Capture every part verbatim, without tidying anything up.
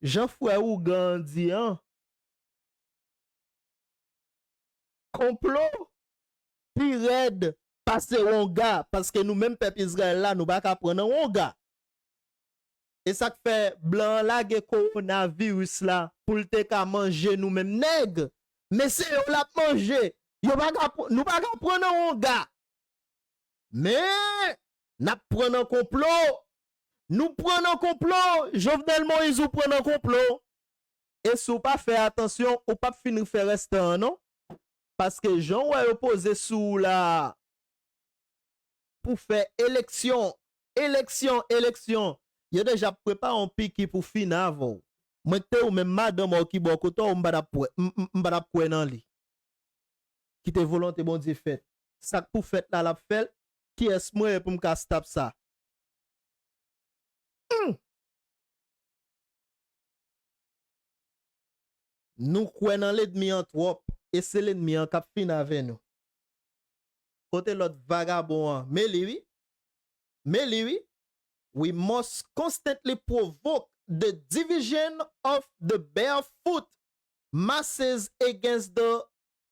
jan frè ougan an di an, konplo pi rèd pase wonga, paske nou menm pèp Izrayèl la, nou pa ka pran nan wonga. E sa k fè blan an lage kowonaviris la pou l te ka manje nou menm nèg. Men se yo l ap manje. Yo pa ka pr-, nou pa ka pran nan wonga. Men, n ap pran nan konplo. Nou pran nan konplo. Jovenel Moïse, ou pran nan konplo. E si w pa fè atansyon, ou p ap fin fè rèstan an, non. Paske jan w wè yo poze sou ou la a, pou fè eleksyon, eleksyon, eleksyon, yo deja ap prepare yon piki pou fini avè w. Mwen k te ou menm madanm ou ki bò kote w, m pa t ap kwè, m, m, m pa t ap kwè nan li. Kite volonte Bondye fèt. Sa k pou fèt la, l ap fè l. Kiyès mwen ye pou m ka stop sa? Hmm. Nou kwè nan lènmi an twòp, e se lènmi an k ap fin avè nou. Kote lòt vagabon an? Men li wi. Men li wi. We must constantly provoke the division of the barefoot masses against the,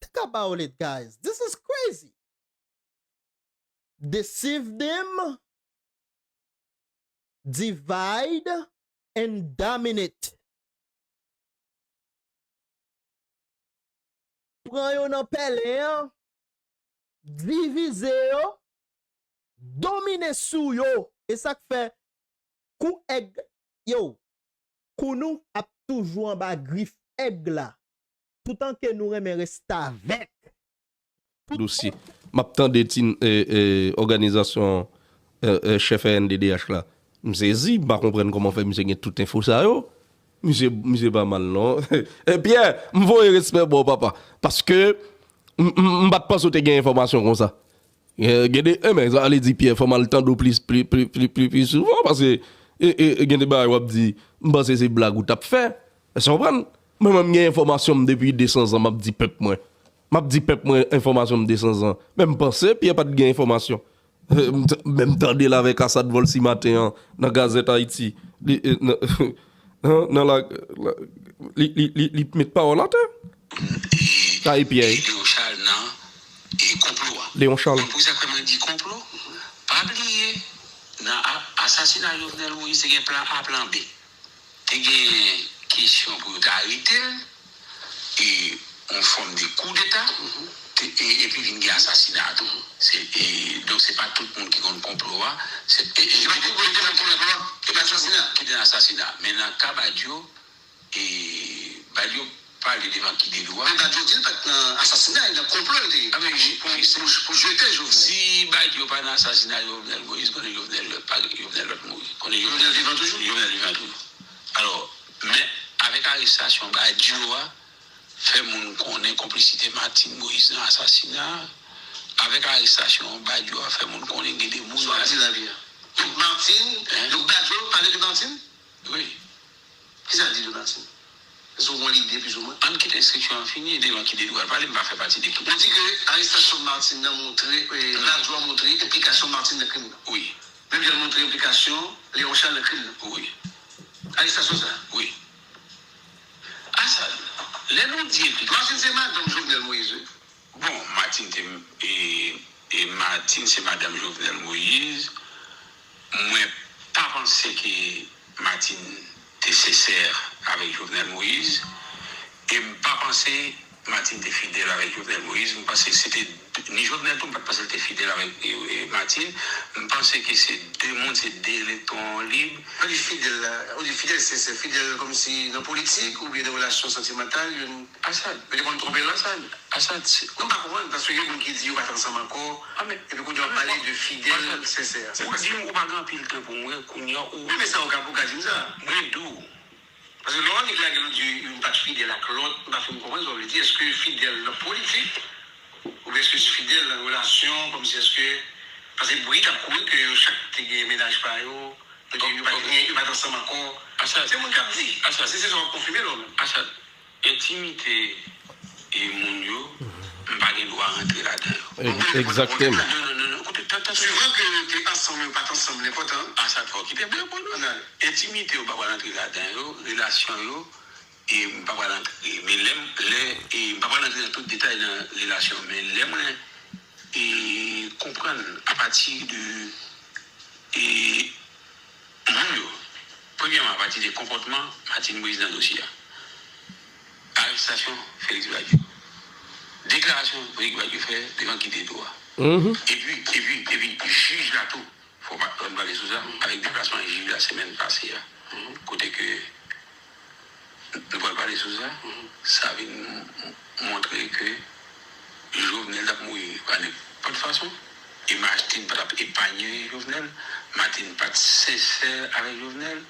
think about it, guys. This is crazy. Deceive them, divide and dominate. Pran yo nan pèlen an, divize yo, domine sou yo. E sa k fè kou èg, yo, kou nou ap toujou anba grif èg la. Toutan ke nou renmen restavèk. Dosye. M ap tande ti, e, e, òganizasyon, e, e, chèf R N D D H la. M sezi, m pa konprann kòman fè misye gen tout enfo sa yo. Misye, misye pa mal, non. E Pierre, m voye respè ba w, papa. Paske, m, m, m pa t panse w te gen enfòmasyon konsa. E, gen de, e, men, sa vle di, Pierre, fò m al tande w plis, pli, pli, pli, pli, pli souvan, paske, e, e, e, gen de bagay w ap di, m panse se blag ou t ap fè. Èske w konprann? Mwen menm, m gen enfòmasyon m depi de san zan, m ap di pèp mwen. M ap di pèp mwen enfòmasyon m de san zan. Men m panse Pierre pa t gen enfòmasyon. M t-, men m tande l avèk Asad Volcy maten an nan Gazèt Ayiti. Li, e, nan, nan, nan la, la, li, li, li, li met pawòl atè. Sa e Pierre. Léon Charles nan, e, konplo a. Léon Charles. Konn poukisa k fè mwen di konplo? Pa bliye, nan a-, asasina Jovenel Moïse, te gen plan A, plan B. Te gen kesyon pou yo te arete l, e yon fòm de koudeta, te, e, epi vin gen asasina tou. Se, e, donk, se pa tout moun ki konn konplo a. Se, e, e, se pa tout moun ki konn konplo a, e pa asasina. Ki te nan asasina. Men nan ka Badio, e, Badio pale devan ki de dwa. Men Badio di l pa t nan asasina, nan konplo l te ye. A, men, pou, pou, pou jete Jovenel. Si Badio pa nan asasina Jovenel Moïse, konnen Jovenel lòt pa, Jovenel lòt mouri. Konnen Jovenel vivan toujou. Jovenel vivan toujou. Alò, men avèk arestasyon Badio a, fè moun konnen konplisite Martine Moïse nan asasina. Avèk arestasyon Badio a, fè moun konnen gen de moun. Sa w ap di la, Pierre? Donk Martine, hein? Donk Badio pale de Martine? Wi. Kisa l di de Martine? Èske w gen yon lide, plizoumwen? Ann kite enstriksyon an fini, devan ki de dwa l pale, m pa fè pati de ki. Ou di ke arestasyon Martine nan montre, eh, Badio a montre enplikasyon Martine nan krim nan. Wi. Menm jan l montre enplikasyon Léon Charles nan krim nan. Wi. Arestasyon sa a. Wi. A sa, lè nou di enplikasyon. Martine se madanm Jovenel Moïse, wi. Bon, Martine te, e, e Martine se madanm Jovenel Moïse. Mwen pa panse ke Martine te sensè avèk Jovenel Moïse. E m pa panse Martine te fidèl avèk Jovenel Moïse. M panse se te ni Jovenel tou, m pa t panse l te fidèl avèk, e, e, Martine. M panse ke se de moun, se de elektwon lib. Lè w di fidèl la, ou di fidèl sensè, fidèl kòmsi nan politik oubyen nan relasyon santimantal, youn Asad. Yo te konn twonpe l, Asad. Asad, se... Non, m pa konprann, paske gen moun ki di yo pa t ansanm ankò, epi kounye a w ap pale de fidèl, sensè. Ou di m ou pa gen anpil tan pou mwen, kounye a ou... Wi, men sa ou ka, ou ka di m sa. Mwen di w. Paske lè w annik lage l, ou di youn pa t fidèl ak lòt, m pa fin konprann sa w vle di. Èske fidèl nan politik, oubyen èske fidèl nan relasyon, kòmsi èske, paske bri t ap kouri ke yo chak te gen mennaj pa yo, yo te, yo pa t gen, yo pa t ansanm ankò. Asad. Se moun k ap di. Asad. Se, se sa w ap konfime la ou menm. Asad. Entimite e moun yo, m pa gen dwa rantre ladan yo. Egzakteman. Non, non, non, non, koute, tan, Suivan ke yo te ansanm, yo pa t ansanm, nenpòt an. A sa twò ki te byen pou nou. Ann ale. Entimite yo pa pral antre ladan yo, relasyon yo, e m pa pral antre. Men lè m, lè, e m pa pral antre nan tout detay nan relasyon, men lè mwen, e, konprann apati de, e, moun yo, premyèman apati de konpòtman Martine Moïse nan dosye a. Arestasyon Félix Badio. Deklarasyon Félix Badio fè devan Guy Dedo a. Epi, epi, epi, jij la tou, fò pa, fò n pale sou sa, avèk deplasman jij la semèn pase a, kote ke nou pral pale sou sa, sa vin m- m- montre ke Jovenel t ap mouri pa nenpòt fason, e Martine pa t ap epanye Jovenel, Martine pa t sensè avèk Jovenel,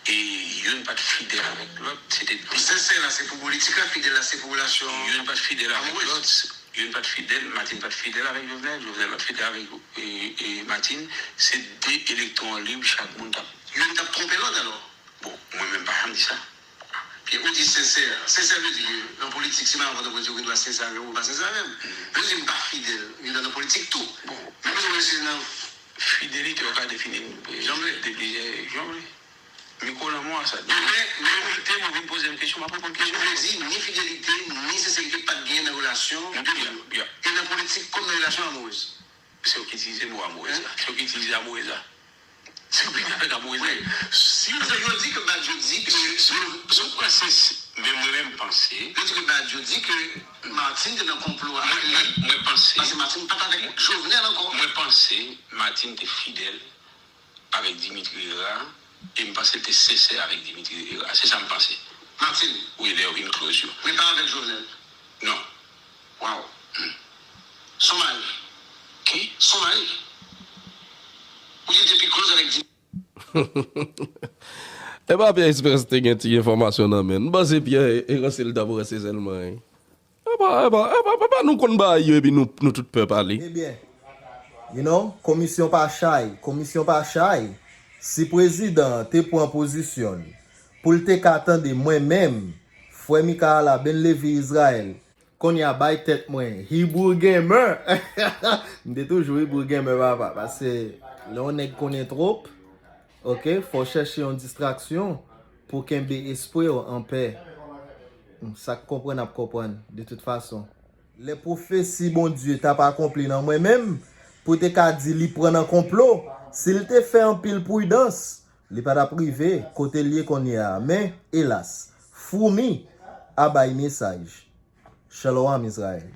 e youn pa t fidèl avèk lòt, se te de Sensè la se pou politik la, fidèl la se pou relasyon. Youn pa t fidèl avèk lòt, youn pa t fidèl, Martine pa t fidèl avèk Jovenel, Jovenel pa t fidèl avèk, e, e, Martine, se de elektwon lib, chak moun t ap Youn t ap twonpe lòt alò? Bon, mwen menm pa janm di sa. Byen, ou di sensè. Sensè vle di ke nan politik, se pa yon pòt pou di ou gen dwa sensè avè m ou pa sensè avè m. Vle di m pa fidèl, gen dwa nan politik tou. Bon, menm si w wè se nan Fidelite, ou ka defini l de plizyè jan vle. Mikwo lanmò a sa. Men, men, envite m, ou vin poze m kesyon, m ap reponn kesyon. Vle di, ni fidelite, ni senserite pa t genyen nan relasyon de moun yo. E nan politik, kòm nan relasyon amorez. Se ou ki itilize mo amorez la. Se ou ki itilize amorez la. Se ou ki avèk amorez la. Si yo di ke Badio di ke Si, si, si ou panse, men mwen menm panse, yo di ke Badio di ke Martine te nan konplo a. Mwen, mwen, mwen panse, Paske Martine pa t avèk Jovenel ankò. Mwen panse Martine te fidèl avèk Dimitri Herrera, e m panse l te sensè avèk Dimitri Herrera. Se sa m panse. Martine? Wi, lè yo vin close yo. Men pa avèk Jovenel? Non. Waw. Son mari? Ki? Son mari? Ou di te pi close avèk Dimitri? Epa Pierre Espérance te gen ti enfòmasyon nan men l. M panse Pierre e ranse l t ap ranse sèlman. Epa, epa, epa, epa nou konn bagay yo epi nou, nou tout pè pale. Ebyen, you know, komisyon pa chay, komisyon pa chay. Si prezidan an te pran pozisyon l pou l te ka tande mwen menm, frè Mikaala Ben Levi Izrayèl, Kounye a bay tèt mwen Hebrew Gamer. M te toujou Hebrew Gamer papa, paske lè yon nèg konnen twòp, oke, fò w chèche yon distraksyon pou kenbe espri w anpè. Sa k konprann ap konprann, de tout fason. Lè pwofesi Bondye t ap akonpli nan mwen menm, pou te ka di li pran nan konplo, si l te fè anpil pridans, li pa t ap rive kote l ye kounye a. Men, elas, foumi a bay mesaj. Shalom Izrayèl.